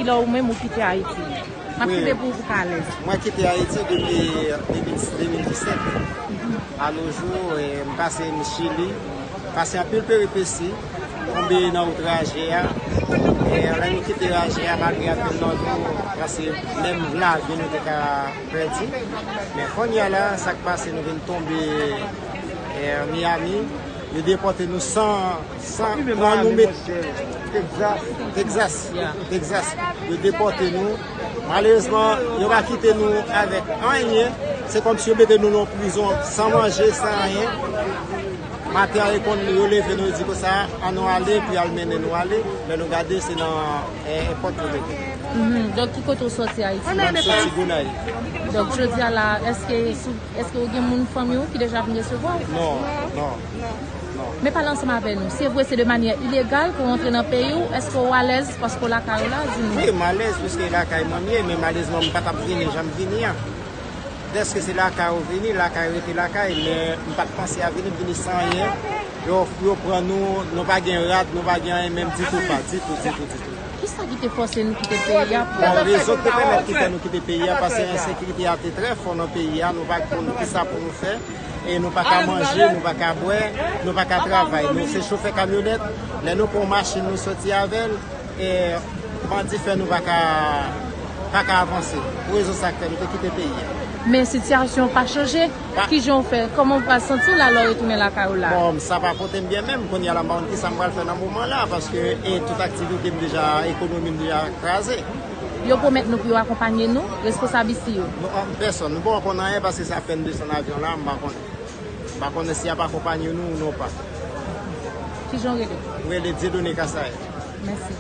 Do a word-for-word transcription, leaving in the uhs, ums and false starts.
Lè ou menm ou kite Ayiti, m ap kite pou ou pou ka alèz. Mwen kite Ayiti depi de mil, de mil disèt. A nos jours, eh, m pase m Chili, pase anpil peripesi, tonbe nan wout raje a. Eh, lè nou kite raje a, malgre anpil nan nou, pase menm lavi nou te ka pèdi. Men kounye a la, sa k pase, nou vin tonbe, eh, Miami. Yo depòte nou san, san pran nou met Texas. Texas. Texas. Yo depòte nou. Malerezman, yo pa kite nou avèk anyen. Se kòmsi yo mete nou nan prizon san manje, san anyen. Maten an, yo konn yo leve nou, yo di konsa, ann nou ale, epi y al mennen nou ale. Lè nou gade, se nan, eh, èpòt yo mete. Mhm. Donk, ki kote w soti Ayiti? Mwen, m soti Gonayiv. Donk, jodi a la, èske sou Èske w gen moun fanmi w ki deja vin resevwa w? Non, non, non. Men pale ansanm avè nou. Se vre se de manyè ilegal ke w rantre nan peyi w, èske w alèz paske w lakay ou la? Di nou. Wi, m alèz piske lakay mwen m ye, men malerezman m pa t ap vini jan m vini an. Dèske se lakay ou vini, lakay rete lakay, men m pa t panse a vini, m vini san anyen. Yo, yo pran nou, nou pa gen rad, nou pa gen anyen menm ditou pa, ditou, ditou, ditou. Kisa ki te fòse nou kite peyi a pou... Bon, rezon ki te pèmèt ki fè nou kite peyi a, paske ensekirite a te trè fò nan peyi a, nou pa konn kisa pou nou fè, e nou pa ka manje, nou pa ka bwè, nou pa ka travay. Nou se chofè kamyonèt, lè nou pran machin nou soti avè l, e bandi fè nou pa ka, pa ka avanse. Pou rezon sa k fè nou te kite peyi a. Men sitiyasyon pa chanje. Kijan w fè? Kòman w pral santi w la lè w retounen lakay ou la? Bon, sa pa pote m byen menm. Kounye a la, m pa konn kisa m pral fè nan moman la, paske, e, tout aktivite m deja, ekonomi m deja kraze. Yo pwomèt nou pou yo akonpanye nou, responsab isi yo? Non, an pèsòn. Nou poko konn anyen paske se apèn desann avyon la, m pa konnen. M pa konnen si y ap akonpanye nou ou non pa. Kijan w rele? M rele Dieudonné Kassaye. Mèsi.